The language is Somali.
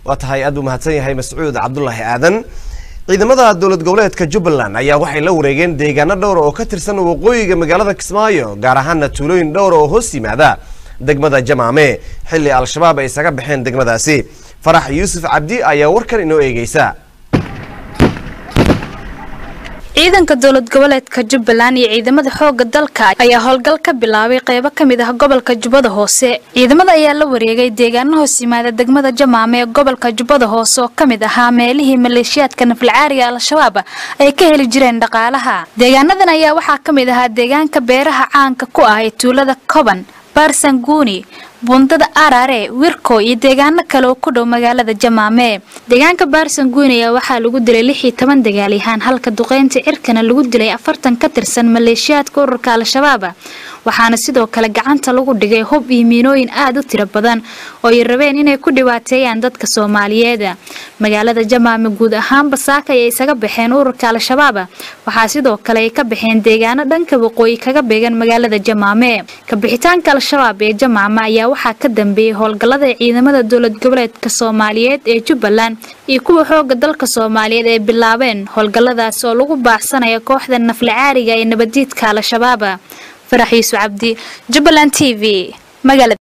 Waa tahay, aad buu mahadsan yahay Mascuud Cabdulaahi Aadan. Ciidamada dowlad goboleedka Jubbaland ayaa waxay la wareegeen deegaano dhowr oo ka tirsan waqooyiga magaalada Kismaayo, gaar ahaana tuulooyin dhowr oo hoos yimaada degmada Jamaame, xilli Al-Shabaab ay isaga baxeen degmadaasi. Farax Yuusuf Cabdi ayaa warkan inoo eegeysa. Ciidanka dowlad goboleedka Jubbaland iyo ciidamada xoogga dalka ayaa howlgal ka bilaabay qeybo ka mid ah gobolka Jubbada Hoose. Ciidamada ayaa la wareegay deegaano hoos yimaada degmada Jamaame ee gobolka Jubbada Hoose, oo ka mid ahaa meelihii maleeshiyaadka naflacaariga Al-Shabaab ay ka heli jireen dhaqaalaha. Deegaanadan ayaa waxaa ka mid ahaa deegaanka beeraha caanka ku ah ee tuulada Koban, Baarsanguuni, Bundada Arare, Wirko iyo deegaano kale oo ku dhow magaalada Jamaame. Deegaanka Baarsanguuni ayaa waxaa lagu dilay 16 dagaalyahaan, halka duqeynta cirkana lagu dilay 40 ka tirsan maleeshiyaadka ururka Al-Shabaab, waxaana sidoo kale gacanta lagu dhigay hub iyo miinooyin aada u tiro badan oo ay rabeen inay ku dhibaateeyaan dadka Soomaaliyeed. Magaalada Jamaame guud ahaanba saaka ayay isaga baxeen ururka Al-Shabaab. Waxaa sidoo kale ay ka baxeen deegaano dhanka waqooyi kaga beegan magaalada Jamaame. Ka bixitaanka Al-Shabaab ee Jamaame ayaa waxaa ka dambeeyay howlgallada ciidamada dowlad goboleedka Soomaaliyeed ee Jubbaland iyo kuwa xooga dalka Soomaaliyeed ay bilaabeen, howlgalladaas oo lagu baacsanaya kooxda naflacaariga ee nabadiidka Al-Shabaab. Farax Yuusuf Cabdi, Jubbaland TV, magaalada.